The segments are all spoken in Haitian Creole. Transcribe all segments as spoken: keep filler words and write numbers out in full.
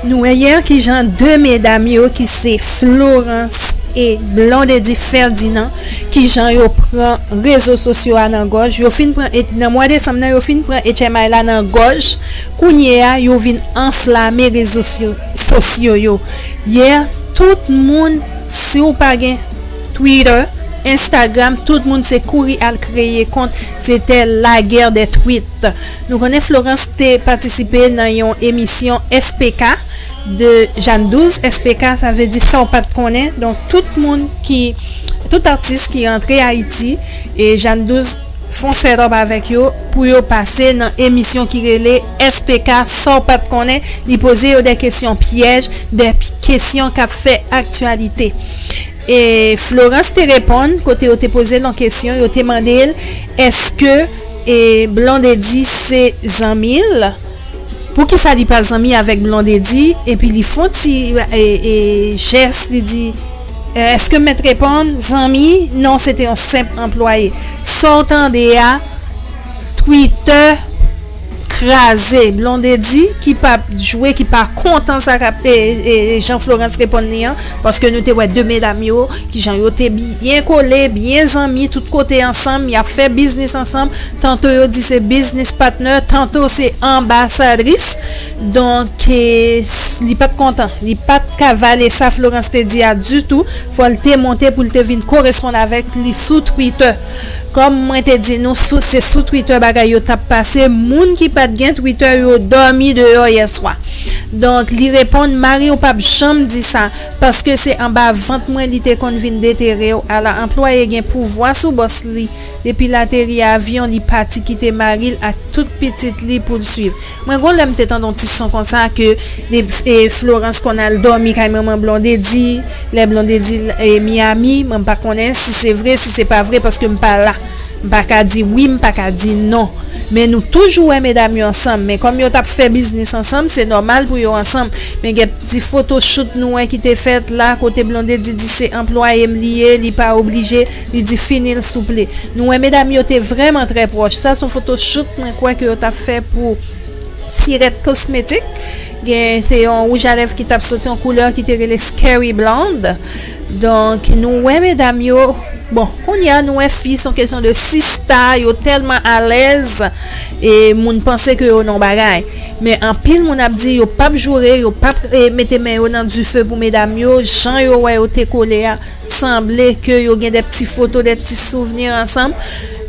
Nou wè yè kijan de medam yo ki se Florence e Blondedy Ferdinand, kijan yo pran rezo sosyo a nan gòj. Yo fin pran, nan mwa desanm nan, yo fin pran H M I la nan gòj. Kounye a, yo vin anflame rezo sosyo yo. Yè, tout moun, si w pa gen Twitter, Instagram, tout moun se kouri al kreye kont. Se te la guerre des tweets. Nou konnen Florence te patisipe nan yon emisyon S P K de Jeanne Douze. S P K, sa vle di sa w pa t konnen. Donk, tout moun ki, tout atis ki rantre Ayiti, e Jeanne Douze fè yon set up avèk yo pou yo pase nan emisyon ki rele S P K, sa w pa t konnen. Li poze yo de kesyon pyèj, de kesyon k ap fè aktyalite. E Florence te reponn, kote yo te poze l yon kesyon, yo te mande l, èske, e, Blondedy se zanmi l? Poukisa li pa zanmi avèk Blondedy? Epi li fè yon ti, e, e, jès, li di, e, èske m mèt reponn, zanmi? Non, se te yon senp anplwaye. Sa w tande a, Twitter kraze. Blondedy ki p ap jwe, ki pa kontan sa k ap, e, e, jan Florence reponn li an, paske nou te wè de medam yo, kijan yo te byen kole, byen zanmi, tout kote ansanm, y ap fè biznis ansanm, tanto yo di se biznis patnè, tanto se anbasadris. Donk, e, s-, li pa t kontan, li pa t ka vale sa Florence te di a ditou, fò l te monte pou l te vin koresponn avèk li sou Twitter. Kòm mwen te di nou, sou, se sou Twitter bagay yo t ap pase. Moun ki pa t gen Twitter yo dòmi deyò yè swa. Donk, li reponn, mari w p ap janm di sa, paske se anba vant mwen li te konn vin detere w. Ala anplwaye gen pouvwa sou bòs li. Depi l ateri avyon, li pati kite mari l ak tout pitit li pou l swiv. Mwen gon lè m te tande yon ti son konsa ke de, e, Florence konn al dòmi kay manman Blondedy, lè Blondedy, e, Miami, mwen m pa konnen si se vre, si se pa vre, paske m pa la. M pa ka di wi, m pa ka di non. Men nou toujou wè medam yo ansanm. Men kòm yo t ap fè biznis ansanm, se nòmal pou yo ansanm. Men gen ti photoshoot nou wè ki te fèt la, kote Blondedy di se anplwaye m li ye, li pa oblije, li di fini l souple. Nou wè medam yo te vrèman trè pwòch. Sa se yon photoshoot mwen kwè ke yo t ap fè pou Sirèt Cosmetics. Gen, se yon wouj a lèv ki t ap soti, yon koulè ki te rele Scary Blonde. Donk, nou wè medam yo, bon, kounye a nou wè fi, se yon kesyon de sista, yo tèlman alèz, e moun panse ke yo nan bagay. Men anpil moun ap di yo p ap joure, yo p ap, e, mete men yo nan dife pou medam yo, jan yo wè yo te kole a. Sanble ke yo gen de ti foto, de ti souvni ansanm.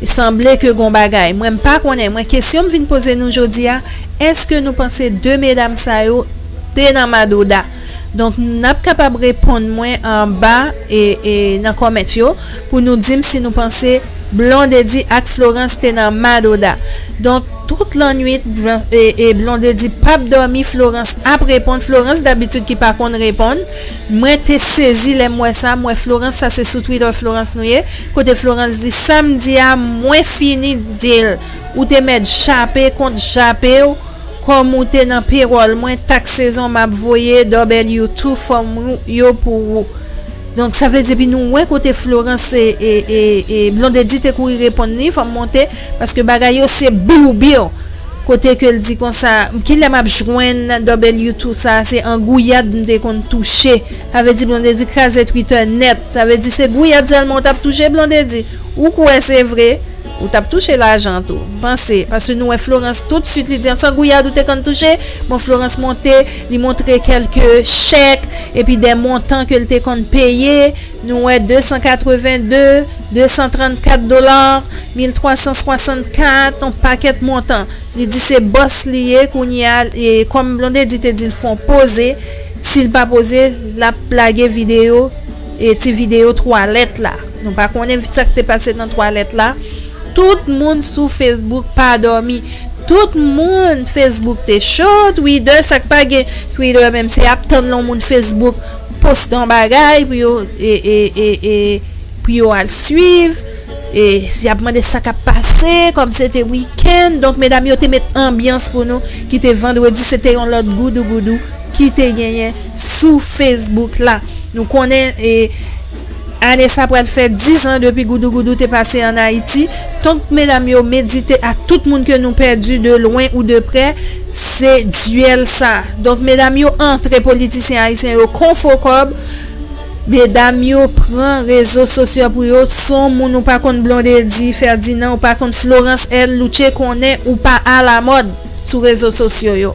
Sanble ke gon bagay. Mwen m pa konnen. Mwen kesyon m vin poze nou jodi a, èske nou panse de medam sa yo te nan madoda? Donk, n ap kapab reponn mwen anba e, e nan comment yo pou nou di m si nou panse Blondedy ak Florence te nan madoda. Donk, tout lannwit, Blan-, e, e Blondedy p ap dòmi, Florence ap reponn. Florence dabitid ki pa konn reponn. Mwen te sezi lè m wè sa, m wè Florence, sa se sou Twitter Florence nou ye, kote Florence di, sa m di a, mwen fini di l. Ou te mèt jape kont jape w, kòm ou te nan pewòl mwen, tak sezon m ap voye W two fòm ou, yo pou ou. Donk, sa vle di, epi nou wè kote Florence e, e, e, e Blondedy te kouri reponn li, fò m monte, paske bagay yo se biw biw. Kote ke l di konsa, kilè m ap jwenn W two sa, se an gouyad m te konn touche. Sa vle di Blondedy kraze Twitter nèt. Sa vle di se gouyad sèlman w t ap touche, Blondedy. Ou kwè se vre? Ou t ap touche lajan tou. M panse, paske nou wè Florence toutswit li di an san gouyad ou te konn touche. Bon, Florence monte, li montre kèlke chèk, epi de montan ke l te konn peye. Nou wè de san katreven de, de san trannkat dola, mil twa san swasannkat, yon pakèt montan. Li di se bòs li ye, kounye a, e kòm Blondedy te di l fè yon poze, si l pa poze, l ap lage videyo, e ti videyo twalèt la. Nou pa konnen sa k te pase nan twalèt la. Tout moun sou Facebook pa dòmi. Tout moun Facebook te cho, Twitter, sa k pa gen Twitter menm, se ap tann lè yon moun Facebook poste yon bagay pou yo, e, e, e, e, pou yo al swiv. E y ap mande sa k ap pase, kòm se te wikenn. Donk, medam yo te met anbyans pou nou, ki te vandredi, se te yon lòt goudougoudou ki te genyen sou Facebook la. Nou konnen e ane sa pral fè diz an depi goudougoudou te pase ann Ayiti. Donk medam yo, medite a tout moun ke nou pèdi de lwen ou de prè, se dyèl sa. Donk medam yo, antre politisyen ayisyen yo konfo kòb. Medam yo, pran rezo sosyo pou yo. Se yon moun ou pa konn, Blondedy Ferdinand, ou pa konn Florence L, Louche konnen ou pa alamòd sou rezo sosyo yo.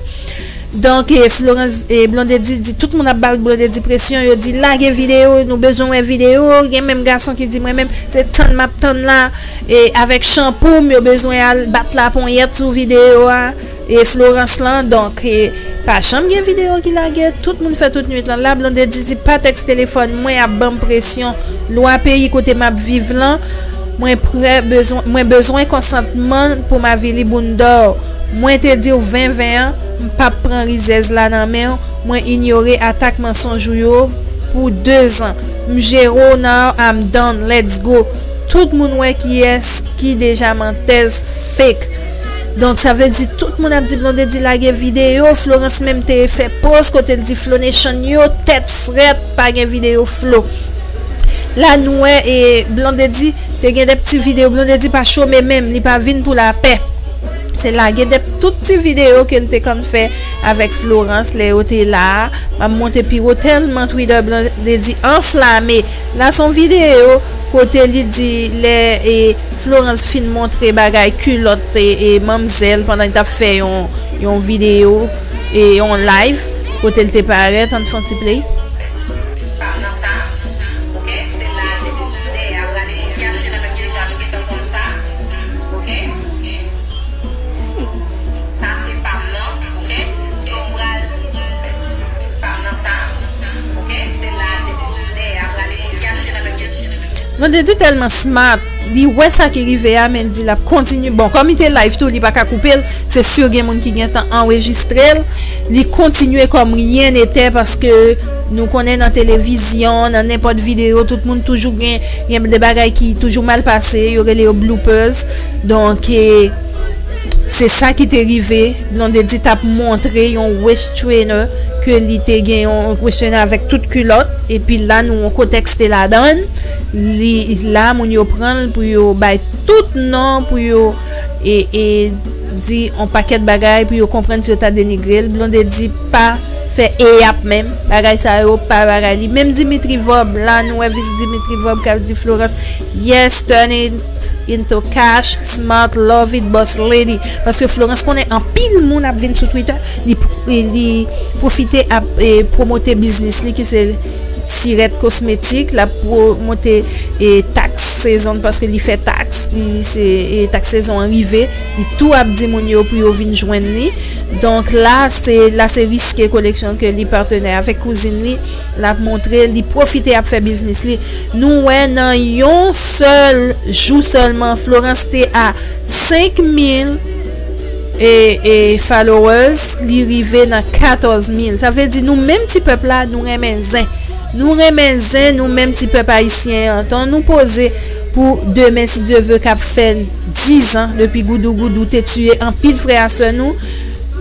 Donk e Florence e Blondedy di tout moun ap ba Blondedy presyon, yo di lage videyo, nou bezwen wè videyo. Gen menm gason ki di mwen menm se tann m ap tann la e avèk chanpou m, yo bezwen al bat laponyèt sou videyo a. E Florence lan, donk e pa janm gen videyo ki lage. Tout moun fè tout nwit lan. La Blondedy di pa tèks telefòn mwen ap ban m presyon. Lwa peyi kote m ap viv lan, mwen prè bezwen, mwen bezwen konsantman pou m avili bounda w. Mwen te di w ven ven an, m p ap pran rizèz la nan men w. Mwen inyore atak mansonj ou yo pou de zan. M jere w now, I'm done, let's go. Tout moun wè kiyès ki deja mantèz fake. Donk sa vle di tout moun ap di Blondedy lage videyo. Florence menm te fè post kote l di Flow Nation yo tèt frèt, pa gen videyo Flow. La nou wè e Blondedy te gen de pti videyo. Blondedy pa chome menm, li pa vin pou lapè. Se lage de tout ti videyo ke l te konn fè avèk Florence lè yo te la a. M ap monte pi wo tèlman Twitter Blondedy anflame. La se yon videyo kote li di lè e Florence fin montre bagay kilòt e, e manmzèl pandan li t ap fè yon, yon videyo e yon live kote l te parèt. Ann fè yon ti play. Blondedy tèlman smart, li wè sa ki rive a, men l di l ap kontinye. Bon, kòm li te live tou, li pa ka koupe l. Se si gen moun ki gentan anrejistre l. Li kontinye kòm ryen netè, paske nou konnen nan televizyon, nan nenpòt videyo, tout moun toujou gen, gen de bagay ki toujou mal pase, yo rele yo bloopers. Donk e se sa ki te rive. Blondedy t ap montre yon waist trainer, ke li te gen yon waist trainer avèk tout kilòt, epi la nou yon kontèks te ladan l. Li la moun yo pran l pou yo bay tout non, pou yo e, e di yon pakèt bagay, pou yo konprann si yo ta denigre l. Blondedy pa fè eyap menm. Bagay sa yo pa bagay li. Menm Dimitri Vorbe, la nou wè Dimitri Vorbe k ap di Florence, yes, turn it into cash, smart, love it, boss lady. Paske Florence konnen anpil moun ap vin sou Twitter, li, li pwofite ap e, pwomote biznis li ki se Sirèt Kosmetik, l ap pwomote e, tax season paske li fè tax, li se e, tax season an rive, li tou ap di moun yo pou yo vin jwenn li. Donk la se, la se riske koleksyon ke li patenè avèk kouzin li, l ap montre li pwofite ap fè biznis li. Nou wè nan yon sèl jou sèlman Florence te a senk mil e, e followers, li rive nan katòz mil. Sa vle di nou menm ti pèp la, nou renmen zen. Nou renmen zen, nou menm ti pèp ayisyen an. Tan nou poze pou demen, si Dye ve, k ap fè diz an depi goudougoudou te tiye anpil frè a sè nou.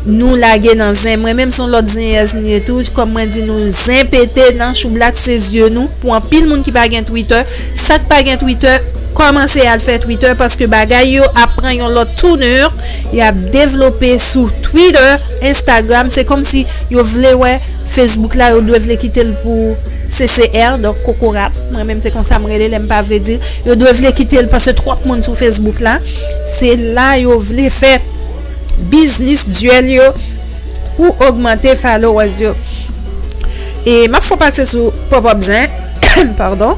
Nou lage nan zen. Mwen menm se yon lòt zenyèz m ye tou. Kòm mwen di nou, zen pete nan choublak se zye nou. Pou anpil moun ki pa gen Twitter, sa k pa gen Twitter, kòmanse al fè Twitter, paske bagay yo ap pran yon lòt tournure, y ap devlope sou Twitter, Instagram. Se kòmsi yo vle wè Facebook la, yo dwe vle kite l pou C C R, donk kokorat. Mwen menm se konsa m rele lè m pa vle di l. Yo dwe vle kite l paske twòp moun sou Facebook la. Se la yo vle fè biznis dyèl yo pou ogmante followers yo. E m ap fè w pase sou pòpòp zen. Padon.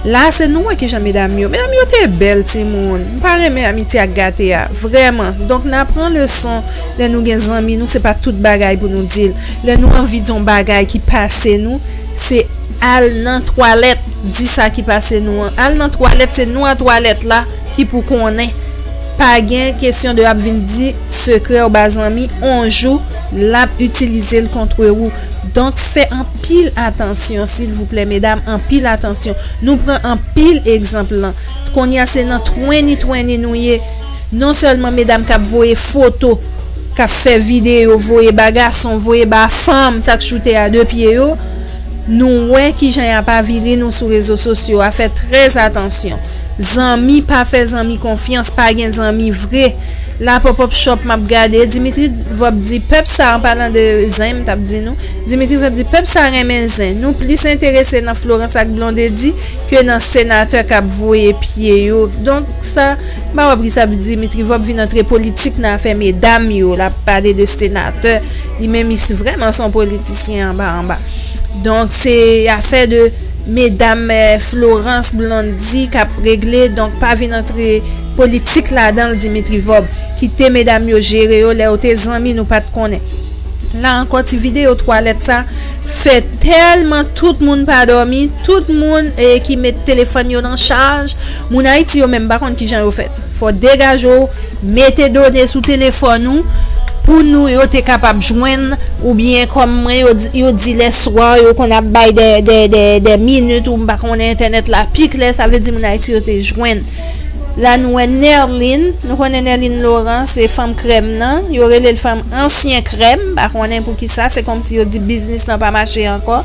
La se nou wè kijan medam yo. Medam yo te bèl timoun. M pa renmen amitye ak gate a. Vrèman. Donk n a pran leson lè nou gen zanmi nou, se pa tout bagay pou nou di l. Lè nou anvi di yon bagay ki pase nou, se al nan twalèt, di sa ki pase nou an. Al nan twalèt, se nou an twalèt la ki pou konnen. Pa gen kesyon de ap vin di sekrè w ba zanmi, on jou l ap itilize l kont ou. Donk fè anpil atansyon silvouplè medam, anpil atansyon. Nou pran anpil egzanp lan. Kounye a se nan twenty twenty nou ye. Non sèlman medam k ap voye foto, k ap fè videyo, voye ba gason, voye ba fanm, sa k choute a de pye yo. Nou wè kijan y ap avili nou sou rezo sosyo a, fè trè atansyon. Zanmi pa fè zanmi konfyans, pa gen zanmi vre. La Pop Up Shop m ap gade, Dimitri Vorbe di pèp sa, an palan de zen, m t ap di nou, Dimitri Vorbe di pèp sa renmen zen. Nou plis enterese nan Florence ak Blondedy ke nan senatè k ap voye pye yo. Donk sa, m pa wè poukisa Dimitri Vorbe vin antre politik nan afè medam yo, l ap pale de senatè. Li menm, li vrèman se yon politisyen anba anba. Donk, se afè de medam, eh, Florence, Blondy k ap regle. Donk, pa vin antre politik ladan l, Dimitri Vorbe. Kite medam yo jere yo, lè yo te zanmi, nou pa t konnen. La ankò, ti videyo twalèt sa fè tèlman tout moun pa dòmi, tout moun, eh, ki met telefòn yo nan chaj. Moun Ayiti yo menm pa konn kijan yo fè. Fò degaje w, mete done sou telefòn ou pou nou yo te kapab jwenn, oubyen kòm mwen yo di, yo di lèswa yo konn ap bay de, de, de, de minit ou m pa konnen entènèt la pi klè, sa vle di moun Ayiti yo te jwenn. La nou wè Nerline, nou konnen Nerline Laurent, se fanm krèm nan, yo rele l fanm ansyen krèm, pa konnen poukisa, se kòmsi yo di biznis lan pa mache ankò,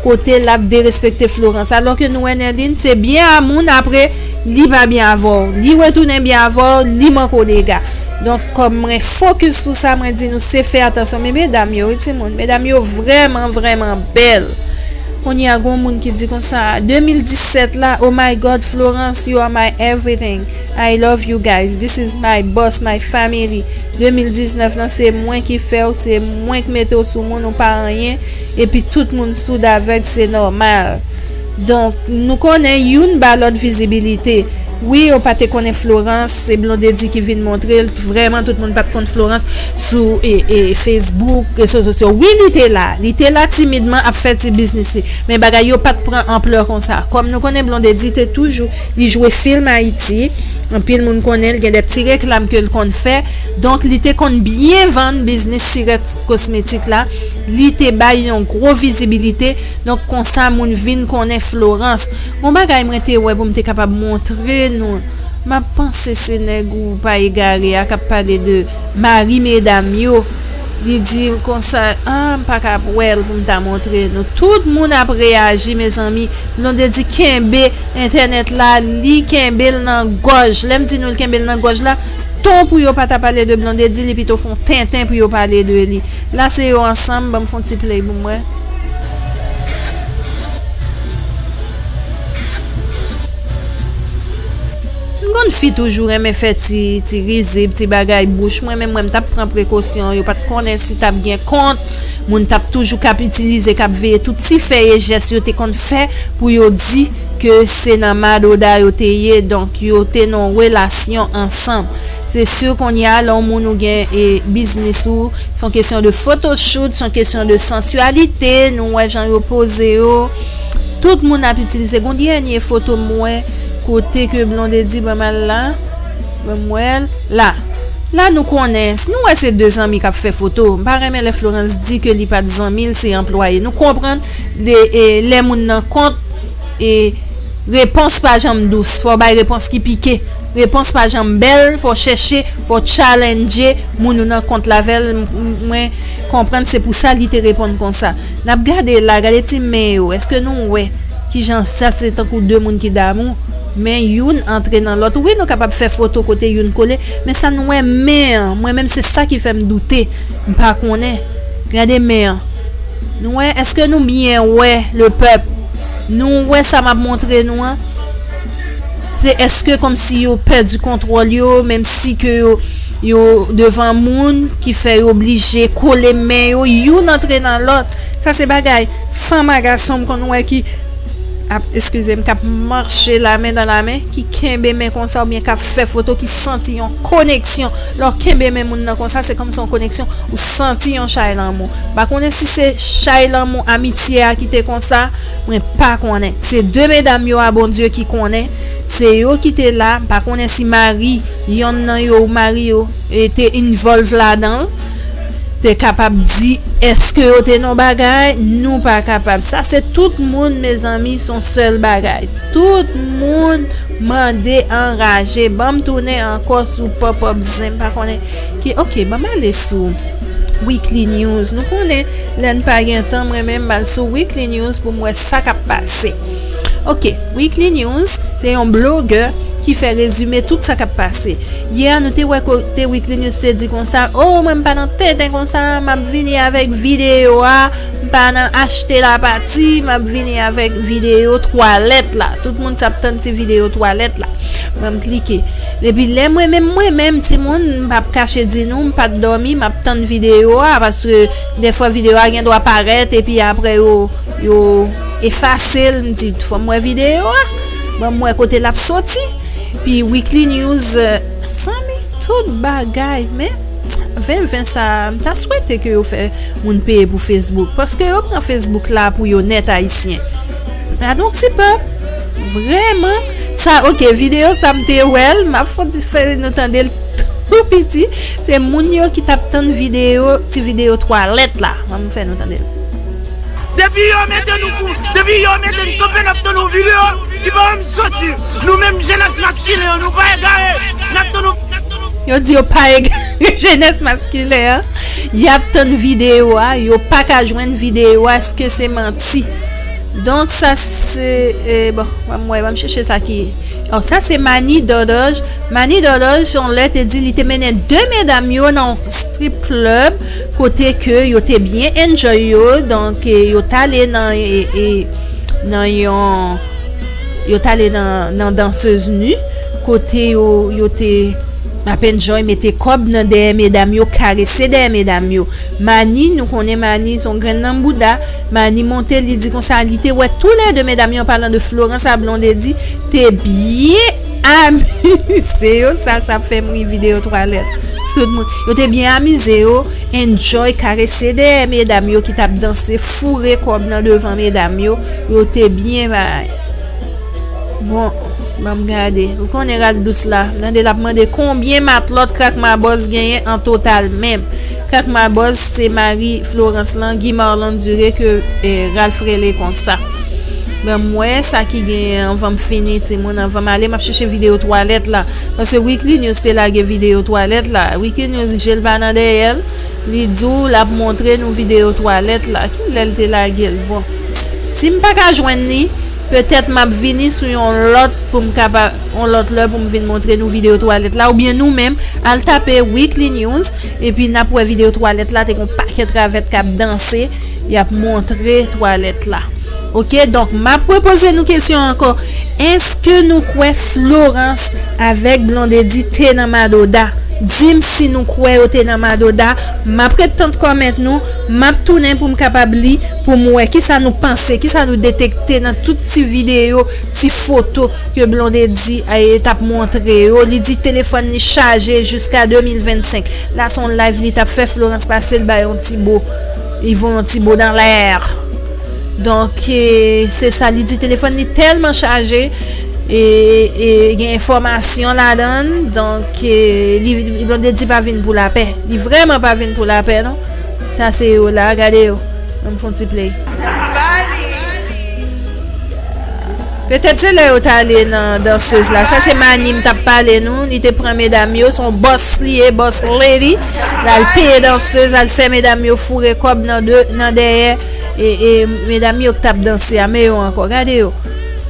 kote l ap derespekte Florence. Alò ke nou wè Nerline, se byen a moun, apre li pa byen avè w, li retounen byen avè w, li manke w dega. Donk, kòm mwen fokis sou sa, mwen di nou se fè atansyon. Men medam yo, wi, timoun, medam yo vrèman, vrèman bèl. Kounye a, gon moun ki di konsa, de mil disèt la, "Oh my God, Florence, you are my everything. I love you guys. This is my boss, my family." De mil diznèf lan, se mwen ki fè w, se mwen ki mete w sou moun, ou pa anyen. Epi tout moun soud avèg, se nòmal. Donk, nou konnen youn ba lòt vizibilite. Wi, yo pa te konnen Florence, se Blondedy ki vin montre l. Vrèman, tout moun pa t konn Florence sou, e, e, Facebook, rezo sosyo. Wi, li te la. Li te la timidman ap fè ti biznis li. Men bagay yo pa t pran anplè konsa. Kòm nou konnen Blondedy te toujou, li jwe fim Ayiti. Anpil moun konnen l, gen de ti reklam ke l konn fè. Donk, li te konn byen vann biznis Sirèt Kosmetik la. Li te bay yon gwo vizibilite. Donk, konsa, moun vin konnen Florence. Yon bagay mwen te wè pou m te kapab montre nou. M ap panse se nèg ou pa egare a k ap pale de mari medam yo. Li di konsa, ah, m pa ka wè l pou m ta montre nou. Tout moun ap reyaji, mezanmi. Blondedy kenbe entènèt la, li kenbe l nan gòj. Lè m di nou l kenbe l nan gòj la, ton pou yo pa ta pale de Blondedy, li pito fè yon tenten pou yo pale de li. La se yo ansanm, ban m fè yon ti play pou m wè. M konn fi toujou renmen fè ti, ti rizib, ti bagay bouch. Mwen menm, mwen, m t ap pran prekosyon. Yo pa t konnen si t ap gen kont. Moun t ap toujou k ap itilize, k ap veye tout ti fè e jès yo te konn fè pou yo di ke se nan madoda yo te ye. Donk, yo te nan yon relasyon ansanm. Se si kounye a, lè yon moun ou gen, e, biznis ou, se yon kesyon de photoshoot, se yon kesyon de sansyalite, nou wè jan yo poze yo. Tout moun ap itilize. Gon dènye foto m wè kote ke Blondedy ban m al la. Ban m wè l. La. La nou konnen, nou wè se de zanmi k ap fè foto. M pa renmen lè Florence di ke li pa t zanmi l, se anplwaye. Nou konprann de, e, lè moun nan kont, e, repons pa janm dous. Fò w bay repons ki pike. Repons pa janm bèl, fò w chèche, fò w challenge moun ou nan kont la avè l. M, m, mwen konprann se pou sa li te reponn konsa. N ap gade la, gade ti men yo. Èske nou wè kijan sa se tankou de moun ki damou? Men youn antre nan lòt. Wi, nou kapab fè foto kote youn kole, men sa nou wè men an. Mwen menm se sa ki fè m doute. M pa konnen. Gade men an. Nou wè, èske nou byen wè, le pèp? Nou wè sa m ap montre nou an? Se èske kòmsi yo pèdi kontwòl yo, menm si ke yo, yo devan moun, ki fè yo oblije kole men yo, youn antre nan lòt. Sa se bagay fanm a gason m konn wè ki ap, eskize m, k ap mache lamen dan lamen, ki kenbe men konsa oubyen k ap fè foto, ki santi yon koneksyon. Lè w kenbe men moun nan konsa, se kòmsi yon koneksyon, ou santi yon chay lanmou. M pa konnen si se chay lanmou amitye a ki te konsa, mwen pa konnen. Se de medam yo a Bondye ki konnen. Se yo ki te la. M pa konnen si mari, yonn nan yo ou mari yo, e, te involve ladan l. Te kapab di, èske yo te nan bagay? Nou pa kapab. Sa se tout moun, mezanmi, se yon sèl bagay. Tout moun mande anraje. Ban m tounen ankò sou pòp-òp zen. M pa konnen ki, oke, ban m ale sou Weekly News. Nou konnen, lè n pa gen tan, mwen menm, m al sou Weekly News pou m wè sa k ap pase. Ok, Weekly News, se yon blogè ki fè rezime tout sa k ap pase. Yè a, nou te wè kote Weekly News te di konsa, "O, mwen m pa nan tenten konsa, m ap vini avèk videyo a, m pa nan achte lapati, m ap vini avèk videyo twalèt la." Tout moun t ap tann ti videyo twalèt la. Ban m klike. Epi lè mwen menm, mwen menm, timoun, m p ap kache di nou, m pa t dòmi, m ap tann videyo a, paske dèfwa videyo a gen dwa parèt, epi apre yo, yo efase l, m di, "Fò m wè videyo a, ban m wè kote l ap soti." Pi Weekly News, eh, sanmi tout bagay, men ven ven sa, m ta swete ke yo fè moun peye pou Facebook, paske yo pran Facebook la pou yo nèt ayisyen. Gade yon ti pèp, vrèman, sa, ok, videyo sa m te wè l, m ap fè, fè nou tande l tou piti, se moun yo ki t ap tann videyo, ti videyo twalèt la, ban m fè nou tande l. Depi yo mete nou kou, depi yo mete n kanpe n ap tann yon videyo ki pa janm soti. Nou menm jenès maskilen an, nou pa egare, n ap tann yon... Yo di yo pa egare, jenès maskilen an. Y ap tann videyo a, yo pa ka jwenn videyo a, èske se manti? Donk sa se, eh, bon, ban m wè, ban m chèche sa ki Oh, sa se Mani Dodoj. Mani Dodoj, se yon lè te di li te mennen de medam yo nan yon strip club kote ke yo te byen enjoy yo. Donk, eh, yo t ale nan, eh, eh, nan yon, yo t ale nan, nan dansez ni kote yo, yo te ap enjoy, mete kòb nan dèyè medam yo, karese dèyè medam yo. Mani, nou konnen Mani se yon grenn nan bouda. Mani monte, li di konsa, li te wè toulède medam yo, an palan de Florence a Blondedy, te byen amize yo. Sa, sa fè m ri, videyo twalèt. Tout moun, yo te byen amize yo, enjoy, karese dèyè medam yo ki t ap danse, foure kòb nan devan medam yo. Yo te byen bay. Bon, ban m gade. Ou konnen rad dous la. M tande l ap mande konbyen matlòt Krak Mabòz genyen an total menm. Krak Mabòz se mari Florence lan, Guy Marlon Duré, ke, eh, Ralph rele konsa. Ban m wè sa ki genyen anvan m fini, timoun, anvan m ale, m ap chèche videyo twalèt la. Paske Weekly News te lage videyo twalèt la. Weekly News, je l pa nan dèyè l. Li di w l ap montre nou videyo twalèt la. Kilè l te lage l? Bon, si m pa ka jwenn li, petèt m ap vini sou yon lòt pou m kapa-, yon lòt lè pou m vin montre nou videyo twalèt la. Oubyen nou menm, al tape Weekly News, epi n ap wè videyo twalèt la, te gen yon pakèt ravèt k ap danse, y ap montre twalèt la. Ok, donk, m ap repoze nou kesyon ankò. Èske nou kwè Florence avèk Blondedy te nan madoda? Di m si nou kwè yo te nan madoda. M ap ret tann kòmant nou. M ap tounen pou m kapab li, pou m wè kisa nou panse, kisa nou detekte nan tout ti videyo, ti foto ke Blondedy, eh, t ap montre yo. Li di telefòn li chaje jiska de mil vennsenk. La, se yon live li t ap fè, Florence pase, l bay yon ti bo. Li voye yon ti bo dan lè. Donk, eh, se sa, li di telefòn li tèlman chaje, e, e gen enfòmasyon ladan l. Donk, eh, li, li Blondedy pa vin pou lapè. Li vrèman pa vin pou lapè, non. Sa se yo la, gade yo. Ban m fè yon ti play. Petèt se lè yo t ale nan dansez la. Sa se Mani m t ap pale nou. Li te pran medam yo. Se yon bòs li ye, boss lady. L al peye dansez, al fè medam yo foure kòb nan de, nan dèyè. E, e medam yo k t ap danse a, men yo ankò. Gade yo.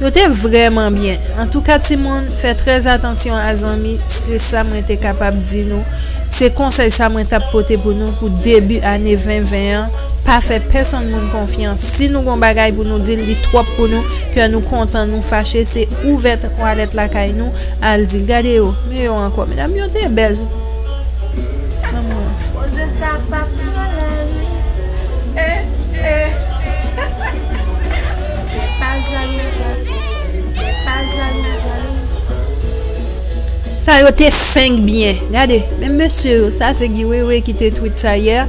Yo te vrèman byen. Antouka, timoun, fè trè atansyon a zanmi. Se sa mwen te kapab di nou. Se konsèy sa mwen t ap pote pou nou pou debi ane ven ven an. Pa fè pèsonn moun konfyans. Si nou gon bagay pou nou di l, li twòp pou nou, kè nou kontan, nou fache, se ouvè twalèt lakay nou, al di l. Gade yo, men yo ankò. Medam yo te bèl. Manman. Poze sa pa pale. Eh, eh. Pa jalouz, pa jalouz. Sa yo te fenk byen. Gade, menm mesye yo, sa se Guy Wewe ki te tweet sa yè.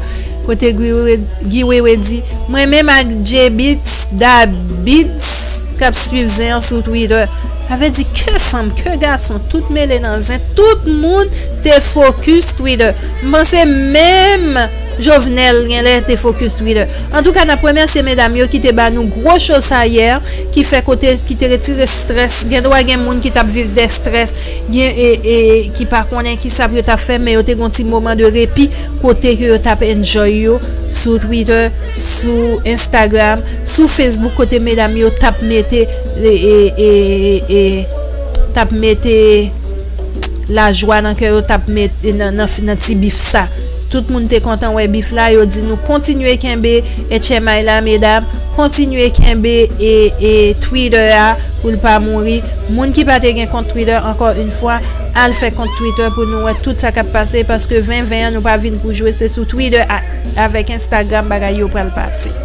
Kote Guy Wewe, Guy Wewe di, mwen menm ak J-Beatz, Da Beatz, k ap swiv zen an sou Twitter. Sa vle di ke fanm, ke gason, tout mele nan zen, tout moun te fokis Twitter. M panse menm Jovenel genlè te focus Twitter. Antouka, n ap remèsye medam yo ki te ba nou gwo show sa yè, ki fè kote, ki te retire strès. Gen dwa gen moun ki t ap viv de strès, gen e, e, ki pa konnen ki sa pou yo t ap fè, men yo te gon ti moman de repi kote ke yo t ap enjoy yo sou Twitter, sou Instagram, sou Facebook, kote medam yo t ap mete e, e, e, e, t ap mete lajwa nan kè yo, t ap mete nan, nan, nan ti bif sa. Tout moun te kontan wè bif la, yo di nou kontinye kenbe H M I la, medam, kontinye kenbe e, e Twitter a pou l pa mouri. Moun ki pa te gen kont Twitter, encore une fois, al fè kont Twitter pou nou wè tout sa k ap pase, paske ven ven an nou pa vin pou jwe, se sou Twitter a, avèk Instagram bagay yo pral pase.